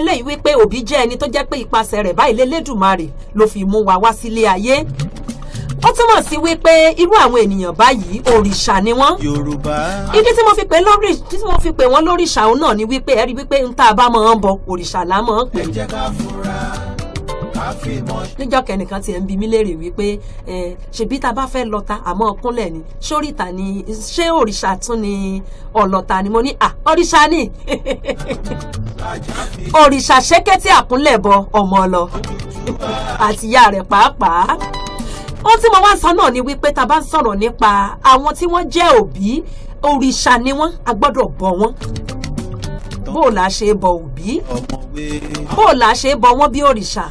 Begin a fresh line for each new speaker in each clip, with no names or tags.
Eléyìí wípé òbí jẹ́ ẹni tó jẹ́ pé ipasẹ̀ rẹ̀ báyìí lélẹ́dùmarè ló fi mú wa wá sílé ayé. Ó túmọ̀ sí wípé irú àwọn ènìyàn báyìí, òrìṣà ni wọ́n.
Yorùbá.
Ìdí tí mo fi pè wọ́n lóríṣà òun náà ni wípé ẹ rí wípé ń tá a bá máa ń bọ, òrìṣà là máa ń pè
Ẹ jẹ́ ká fura, ká fìmọ̀.
Níjọ́ kẹ́nìkan tiẹ̀ ń bi mí léèrè wípé ẹ ṣebí tá a bá fẹ́ lọta, àmọ́ kúnlẹ̀ ni sóríta ni, ṣé òrìṣà tún ni ọlọ́ta ni? Mo ní à, òrìṣà ni.
Lájà fi
Òrìṣà ṣẹ́kẹ́tì àkúnlẹ̀ bọ ọmọ lọ àti ìyá rẹ̀ pàápàá. Ohun tí mo wá sọ náà ni wípé tá a bá ń sọ̀rọ̀ nípa àwọn tí wọ́n jẹ́ òbí, òrìṣà ni wọ́n, a gbọ́dọ̀ bọ wọ́n. Bó o là ṣe bọ òbí?
Ọ̀mọ̀wé.
Bó o là ṣe bọ wọ́n bí òrìṣà?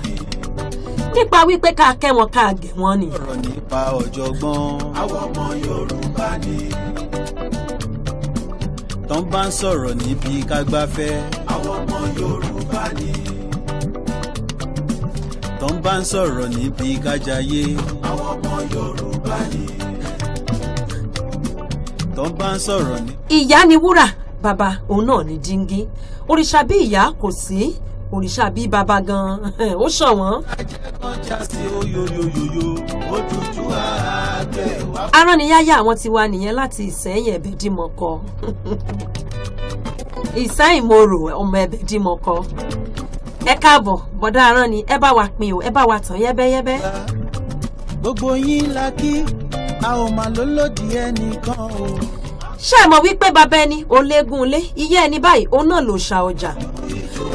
Nípa wípé ká kẹ́ wọn, ká gẹ̀ wọ́n ni.
Ọ̀rọ̀ nípa ọ̀jọ̀gbọ́n. Àwọn ọmọ Yorùbá ni. Tán bá ń sọ̀rọ̀ níbi kágbáfẹ́. Àwọn ọmọ Yorùbá ni. Tán bá ń sọ̀rọ̀ níbi kájayé. Àwọn ọmọ Yorùbá ni. Tán bá ń sọ̀rọ̀ ní.
Ìyá ni wúrà, bàbá òun náà ni díngí. Òrìṣà bí ìyá kò sí, òrìṣà bí bàbá gan ó ṣọ̀wọ́n.
Ajẹ́kọ̀ọ́jà sí oyoyoyoyo òtútù àgbẹ̀ wá.
Arániyáyá àwọn tiwa nìyẹn láti Ìsẹ́yìn Ẹ̀bẹ̀dìmọ̀kọ, Ìsẹ́yìn Mòrò, ọmọ Ẹ̀bẹ̀dìmọ̀kọ. Ẹ káàbọ̀, bọ̀dá aránni, ẹ bá wa pín o, ẹ bá wa tàn yẹ́bẹ́yẹ́bẹ́.
Gbogbo yín la kí, a ò mà lólòdì ẹnìkan o.
Ṣé ẹ mọ̀ wípé bàbá ẹni òun léegun ilé, ìyá ẹni báyìí òun náà ló ṣa ọjà?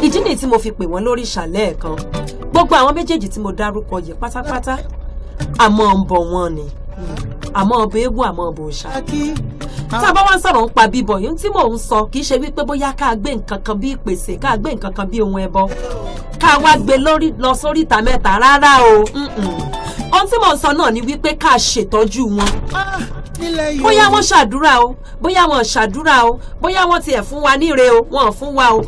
Ìdí nìyí tí mo fi pè wọ́n lórí ìṣàlẹ̀ ẹ̀kan. Gbogbo àwọn méjèèjì tí mo dárúkọ yìí pátápátá, àmọ́ ń bọ̀ wọ́n ni, àmọ́ ọbẹ̀ eégún, àmọ́ ọbẹ̀ òòṣà.
La kí.
Tá a bá wá ń sọ̀rọ̀ nípa bíbọ̀ yìí tí mò ń sọ, kì í ṣe wípé bóyá ká gbé nǹkan kan bí ìpèsè, ká gbé nǹkan kan bí ohun ẹbọ, ká wá gbé lórí lọ sórí ìta mẹ́ta, rárá o. Ohun tí mò ń sọ náà ni wípé ká ṣètọ́jú wọn.
Ah, nílẹ̀
Bóyá
Yorùbá.
wọ́n ṣàdúrà o, bóyá wọ́n ṣàdúrà o, bóyá wọ́n tiẹ̀ fún wa níre o, wọ́n fún wa o,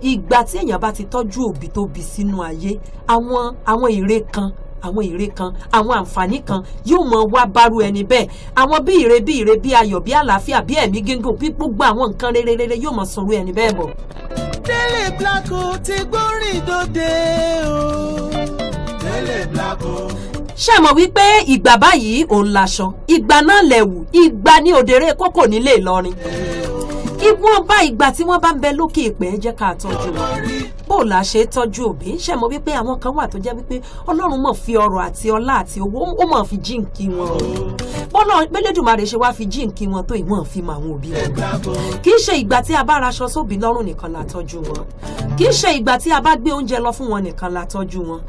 ìgbà tí èèyàn bá ti tọ́jú òbí tó bí sínú ayé, àwọn ire kan, àwọn ire kan, àwọn àǹfààní kan yóò mọ wá bárú ẹni bẹ́ẹ̀. Àwọn bí ire, bí ire, bí ayọ̀, bí àlàáfíà, bí ẹ̀mí gígùn, bí gbogbo àwọn nǹkan rere rere yóò mọ sọ̀rọ̀ ẹni bẹ́ẹ̀ bọ̀.
Délé Black o ti gbórin dòde o. Délé Black o.
Ṣé ẹ mọ̀ wípé ìgbà báyìí òun laṣọ, ìgbà náà lẹ̀wù, ìgbà ní òdèrè kókò nílé Ìlọrin? Ìwọ̀n bá ìgbà tí wọ́n bá ń bẹ lókè ìpẹ́, jẹ́ ká tọ́jú wọn. Bó la ṣe tọ́jú òbí? Ṣe mọ̀ wípé àwọn kan wà tó jẹ́ wípé Ọlọ́run mọ̀ fi ọrọ̀ àti ọlá àti owó, ó mọ̀ fi jíǹkí wọn o. Bọ́lá Elédùmarè ṣe wá fi jíǹkí wọn tó, ìwọ̀n fi mọ àwọn òbí wọn. Kì í ṣe ìgbà tí a bá raṣọ sóbì lọ́rùn nìkan la tọ́jú wọn. Kì í ṣe ìgbà tí a bá gbé oúnjẹ lọ fún wọn nìkan la tọ́jú wọn.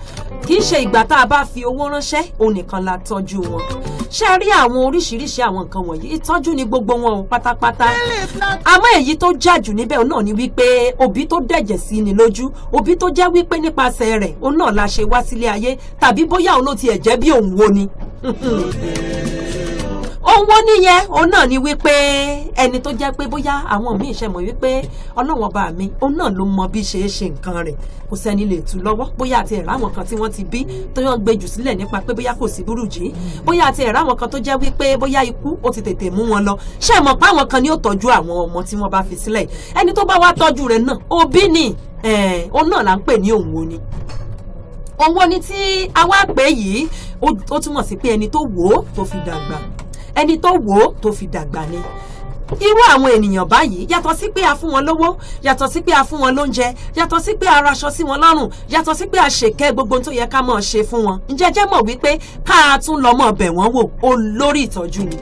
Kì í ṣe ìgbà tá a bá fi owó ránṣẹ́ òun nìkan la tọ́jú wọn. Ṣe rí àwọn oríṣiríṣi àwọn nǹkan wọ̀nyí, ìtọ́jú ni gbogbo wọn o pátápátá. Àmọ́ èyí tó jà jù níbẹ̀ náà ni wípé òbí tó dẹ̀jẹ̀ sí ni lójú, òbí tó jẹ́ wípé nípasẹ̀ rẹ̀ òun náà la ṣe wá sílé ayé, tàbí bóyá òun ló tiẹ̀ jẹ́ bí òun wo ni, òun wo nìyẹn, òun náà ni wípé ẹni tó jẹ́ pé bóyá àwọn míì ṣe mọ̀ wípé Ọlọ́wọ́n ọba mi òun náà ló mọ bí ṣe é ṣe nǹkan rẹ̀, kò sẹ́ni lè tú lọ́wọ́. Bóyá àti ẹ̀rọ àwọn kan tí wọ́n ti bí tó yàn gbé jù sílẹ̀ nípa pé bóyá kò sí burújí, bóyá àti ẹ̀rọ àwọn kan tó jẹ́ wípé bóyá ikú ó ti tètè mú wọn lọ. Ṣé ẹ mọ̀ pé àwọn kan ni ó tọ́jú àwọn ọmọ tí wọ́n bá fi sílẹ̀? Ẹni tó bá wá tọ́jú rẹ̀ náà, òbí ni, òun náà là ń pè ní òun wo ni. Òun wo ni tí a wá pè yìí, ó túmọ̀ sí pé ẹni tó wò ó tó fi dàgbà, ẹni tó wò ó tó fi dàgbà ni. Irú àwọn ènìyàn báyìí, yàtọ̀ sí pé a fún wọn lówó, yàtọ̀ sí pé a fún wọn lóúnjẹ, yàtọ̀ sí pé a raṣọ sí wọn lọ́rùn, yàtọ̀ sí pé a ṣèkẹ́ gbogbo ohun tó yẹ ká máa ṣe fún wọn, ǹjẹ́ jẹ́ mọ̀ wípé ká a tún lọ mọ̀ bẹ̀ wọ́n wò, olórí ìtọ́jú ni.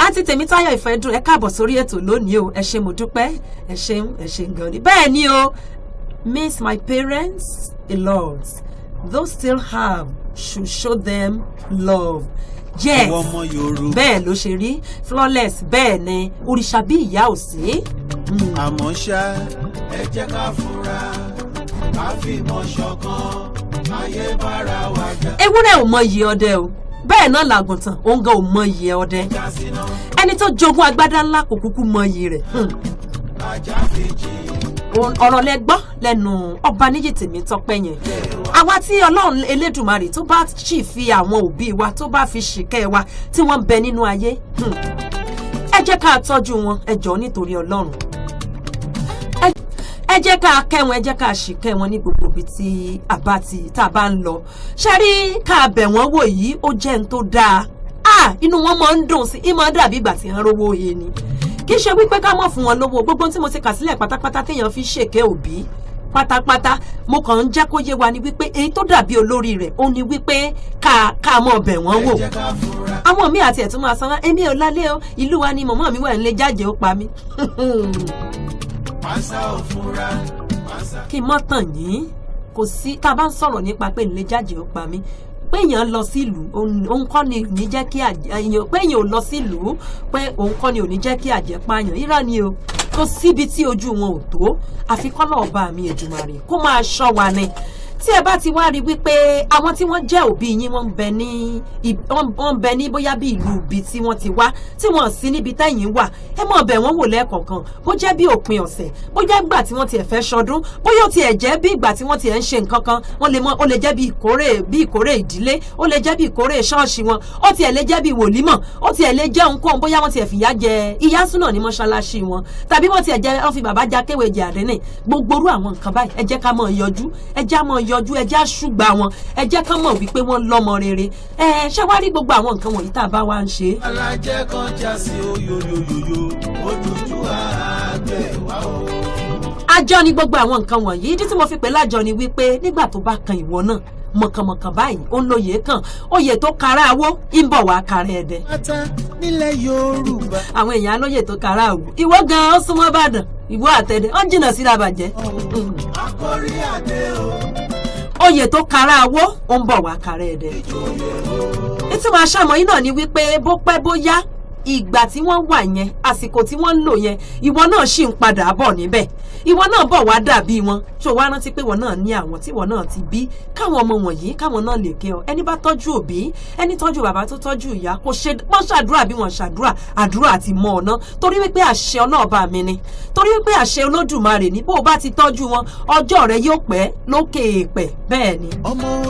Àǹtí Tèmítáyọ̀ Ìfẹ́dùn, ẹ káàbọ̀ sórí ètò lónìí o. Ẹ ṣé, mo dúpẹ́, ẹ ṣeun, ẹ ṣeun gan ni. Bẹ́ẹ̀ ni o, miss my parents a lot. Those still have should show them love. Yes.
Àwọn ọmọ Yorùbá.
Bẹ́ẹ̀ ló ṣe rí, flawless. Bẹ́ẹ̀ ni, òrìṣà bí ìyá ò sí.
Àmọ́ ṣá, ẹ jẹ́ ká fura, ká fìmọ̀ ṣọ̀kan, ayé bára wa jà.
Ewúrẹ́ ò mọ iyì ọdẹ o, bẹ́ẹ̀ náà làgùntàn òun gan ò mọ iyì ọdẹ.
Já síná.
Ẹni tó jogún agbádá ńlá kò kúkú mọ iyì rẹ̀.
Ajá fi jì.
Ọ̀rọ̀ lẹ gbọ́ lẹ́nu ọba níyì Tèmítọ́pẹ́ yẹn. Àwa tí Ọlọ́run Elédùmarè tó bá sì fi àwọn òbí wa, tó bá fi ṣìkẹ́ wa tí wọ́n ń bẹ nínú ayé, ẹ jẹ́ ká tọ́jú wọn. Ẹ jọ̀ọ́, nítorí Ọlọ́run, ẹ Ẹ jẹ́ ká kẹ́ wọn, ẹ jẹ́ ká sì kẹ́ wọn ní gbogbo ibi tí a bá ti tá a bá ń lọ. Ṣe rí ká bẹ̀ wọ́n wò yìí, ó jẹ́ n tó dáa. Ah, inú wọn máa ń dùn sí i, máa ń dàbí ìgbà tí wọ́n rówó he ni. Kì í ṣe wípé ká mọ̀ fún wọn lówó. Gbogbo tí mo ti kà sílẹ̀ pátápátá téèyàn fi ṣèké òbí pátápátá, mo kàn ń jẹ́ kó yé wa ni wípé èyí tó dàbí olórí rẹ̀ ó ní wípé ká mọ̀ bẹ̀ wọ́n wò.
Ẹ jẹ́ ká fura.
Àwọn míì àti ẹ̀tún máa sanwó, èmi ò lálé o, ìlú wa ni mọ̀mọ́ mi wà nílé jáde ó pa mí.
Pàṣà ò fura. Pàṣà.
Kí n mọ́ tàn yín, kò sí tá a bá ń sọ̀rọ̀ nípa pé nílé jáde ó pa mí, pé èèyàn lọ sílùú, òun kọ́ ni ò ní jẹ́ kí èèyàn, pé èèyàn ò lọ sílùú, pé òun kọ́ ni ò ní jẹ́ kí àjẹ́ pààyàn. Irọ́ ni o. Kò síbi tí ojú wọn ò tó, àfi kọ́lọ́ ọba mi Èdùmàrè kó máa ṣọ́ wa ni. Tí ẹ bá ti wá rí wípé àwọn tí wọ́n jẹ́ òbí yín, wọ́n ń bẹ ní bóyá bí ìlú ibi tí wọ́n ti wá, tí wọ́n sí níbi tẹ́yìn wà, ẹ mọ̀ bẹ̀ wọ́n wò lẹ́ẹ̀kọ̀ọ̀kan, bó jẹ́ bí òpin ọ̀sẹ̀, bó jẹ́ ìgbà tí wọ́n tiẹ̀ fẹ́ ṣọdún, bóyá ó tiẹ̀ jẹ́ bí ìgbà tí wọ́n tiẹ̀ ń ṣe nǹkan kan, wọ́n lè mọ, ó lè jẹ́ bí ìkórè ìdílé, ó lè jẹ́ bí ìkórè ṣọ́ọ̀ṣì wọn, ó tiẹ̀ lè jẹ́ bí wòlímọ̀, ó tiẹ̀ lè jẹ́ ohunkóhun, bóyá wọ́n tiẹ̀ fìyà jẹ ìyá súnà ní mọ́ṣáláṣí wọn, tàbí wọ́n tiẹ̀ jẹ́ wọ́n fi bàbá já kéwèé jẹ àdínì. Gbogbo irú àwọn nǹkan báyìí, ẹ jẹ́ ká mọ̀ yọjú, ẹ jẹ́ á mọ̀ yọjú, ẹ jẹ́ á ṣùgbà wọn, ẹ jẹ́ ká mọ̀ wípé wọ́n lọ́mọ rere. Ẹ ṣé wá rí gbogbo àwọn nǹkan wọ̀nyí tá a bá wá ń ṣe.
Alájẹ kan já sí oyoyoyoyo ojújú àgbẹ̀ wá o.
Àjọ ni gbogbo àwọn nǹkan wọ̀nyí. Ìdí tí mo fi pè lájọ ni wípé nígbà tó bá kan ìwọ náà, mọ̀kànmọ̀kàn báyìí ó ń lóye kan, oyè tó kara awó ń bọ̀ wá kara ẹ̀dẹ̀.
Pátá nílẹ̀ Yorùbá.
Àwọn èèyàn alóye tó kara àwù, ìwọ gan ó súnmọ́ Ìbàdàn, ìwọ àtẹ̀dẹ̀ ó jìnnà síra bàjẹ́.
Akórí adé o.
Oyè tó kara awó ó ń bọ̀ wá kara ẹ̀dẹ̀. Ìtumọ̀ aṣáàmọ̀ yìí náà ni wípé bó pẹ́ bóyá, ìgbà tí wọ́n wà yẹn, àsìkò tí wọ́n ń lò yẹn, ìwọ náà sì ń padà bọ̀ níbẹ̀, ìwọ náà bọ̀ wá dàbí wọn. Ṣó wá rántí pé ìwọ náà ní àwọn tí ìwọ náà ti bí, káwọn ọmọ wọ̀nyí káwọn náà lè kẹ́ ọ. Ẹni bá tọ́jú òbí, ẹni tọ́jú bàbá tó tọ́jú ìyá, kò ṣe wọ́n ṣàdúrà bí wọ́n ṣàdúrà, àdúrà àti mọ́ ọ̀nà, torí wípé àṣẹ ọlọ́ọ̀bá mi ni, torí wípé àṣẹ Olódùmarè ni. Bó o bá ti tọ́jú wọn, ọjọ́ rẹ yóò pẹ́ lókè èèpẹ̀. Bẹ́ẹ̀ ni.
Ọmọ